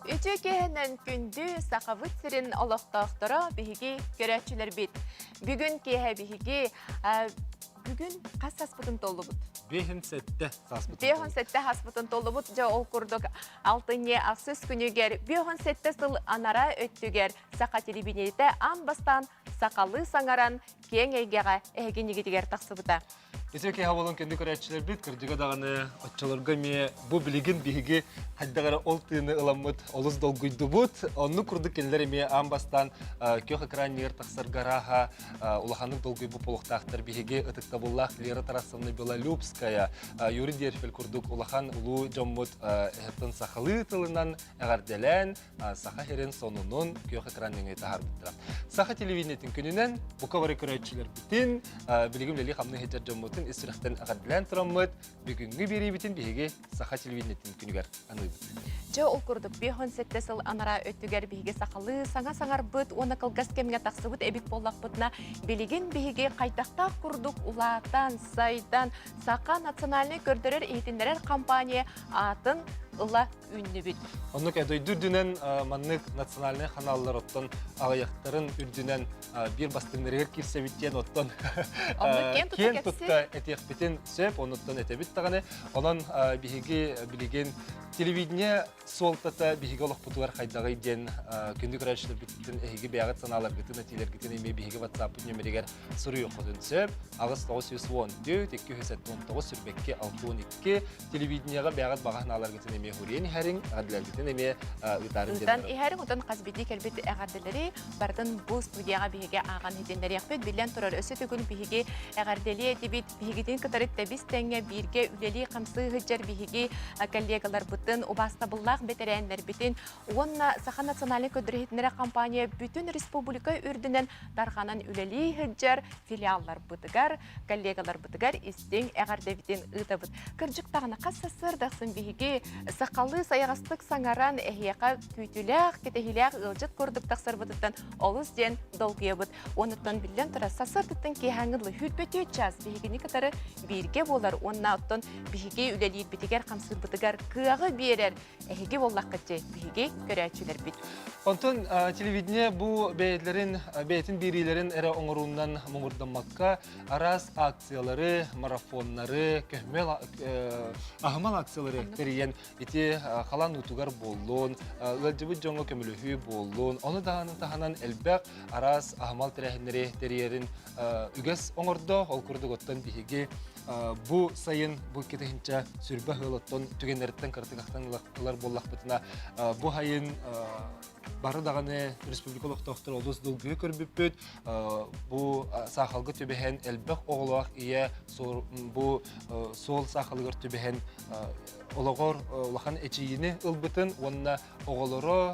Үтүө киэһэнэн күндү Сахабыт сирин олохтоохторо биһиги көрөөччүлэрбит. Бүгүн киэһэ биһиги бүгүн хас саспытын толлубут? 57 сааспытын 57 сааспытын толлубут. Дьэ ол курдук алтынньы ахсыс күнүгэр 57 сыл анараа өттүгэр Саха телевидениетэ аан бастаан сахалыы саҥаран киэҥ эйгэҕэ эһигинигитигэр тахсыбыта. Үтүө киэһэ буолан күндү көрөөччүлэрбит, кырдьыга даҕаны оччолорго эмиэ бу билигин биһиги хайдах эрэ ол тыыны ыламмыт олус долгуйдубут. Оннук курдук кинилэр эмиэ аан бастаан күөх экран тахсарга арааһа улаханнык долгуйбут буолуохтаахтар. Биһиги ытыктабыллаах Лера Тарасовна Белолюбская, Юрий Дерфель курдук улахан улуу дьоммут эһэттэн сахалыы тылынан эҕэрдэлээн, Саха сирин сонунун күөх экран нөҥүө таһаарбыттара. Саха телевидениетин күнүнэн бука бары көрөөччүлэрбитин, билигин үлэлии-хамныы сылдьар дьоммутун ис сүрэхтэн эҕэрдэлээн тураммыт, бүгүҥҥү биэриибитин биһиги Саха телевидениетин күнүгэр аныыбыт. Дьэ, ол курдук 57 сыл анараа өттүгэр биһиги сахалыы саҥа саҥарбыт уонна кылгас кэмҥэ тахсыбыт эбит буоллахпытына, билигин биһиги хайдахтаах курдук улаатан, сайдан, Саха национальнай көрдөрөр-иһитиннэрэр компания аатын ыла үүннүбүт. Оннук дойду үрдүнэн маннык национальнай ханааллар оттон аҕыйахтарын үрдүнэн биир бастыҥнарыгар киирсэбит диэн оттон киэн тутта этиэхпитин сөп, онуттан этэбит даҕаны. Онон биһиги билигин телевидение суолтата биһиги олохпутугар хайдаҕый диэн күндү көрөөччүлэрбитин эһиги бэйэҕит санааларгытын, этиилэргитин эмиэ биһиги WhatsApp-пыт нөмеригэр суруйуоххутун сөп. 8 914 279 сүрбэкки 62 телевидениеҕа бэйэҕит баҕа санааларгытын эмиэ хуриен иһэриҥ, эҕэрдэлэргитин эмиэ ыытаарыҥ Ыытан иһэриҥ, оттон хас биирдии кэлбит эҕэрдэлэри барытын бу студияҕа биһиги ааҕан иһитиннэриэхпит. Биллэн турар, өссө төгүл биһиги эҕэрдэлиэ этибит. Биһигитин кытары тэбис тэҥҥэ бииргэ үлэлии-хамсыы сылдьар биһиги коллегаларбытын, убаастабыллаах бэтэрээннэрбитин уонна Саха национальнай көрдөрөр-иһитиннэрэр компания бүтүн республика үрдүнэн тарҕанан үлэлии сылдьар филиалларбытыгар, коллегаларбытыгар истиҥ эҕэрдэбитин ыытабыт. Кырдьык даҕаны хас сарсыарда ахсын биһиги сахалыы сайаҕастык саҥаран эһиэхэ күүтүүлээх, кэтэһиилээх ыалдьыт курдук тахсарбытыттан олус диэн долгуйабыт. Онуттан биллэн турар, сарсыардаттан киэһээҥҥи дылы сүүрбэ час биһигини кытары бииргэ буолар уонна оттон биһиги үлэлиирбитигэр, хамсыырбытыгар кыаҕы биэрэр эһиги буоллаххыт дьэ, биһиги көрөөччүлэрбит. Онтон телевидение бу бэйэлэрин бэйэтин биэриилэрин эрэ оҥоруунан муҥурдаммакка араас акциялары, марафоннары, көһмөл аһымал акциялары тэрийэн ити халаан уутугар буоллун, ыалдьыбыт дьоҥҥо көмөлөһүү буоллун, ону даҕаны таһынан элбэх араас аһымал тэрээһиннэри тэрийэрин үгэс оҥордо. Ол курдук оттон биһиги бу сайын бу китиһинчэ сүрбэ ыал оттон түгэннэриттэн кыратык ахтан ылар буоллахпытына бу сайын бары даҕаны республика олохтоохторо олус долгуйа көрбүппүт бу саахалга түбэһэн элбэх оҕолоох ийэ бу суол саахалыгар түбэһэн олоҕор улахан эчийиини ылбытын уонна оҕолоро.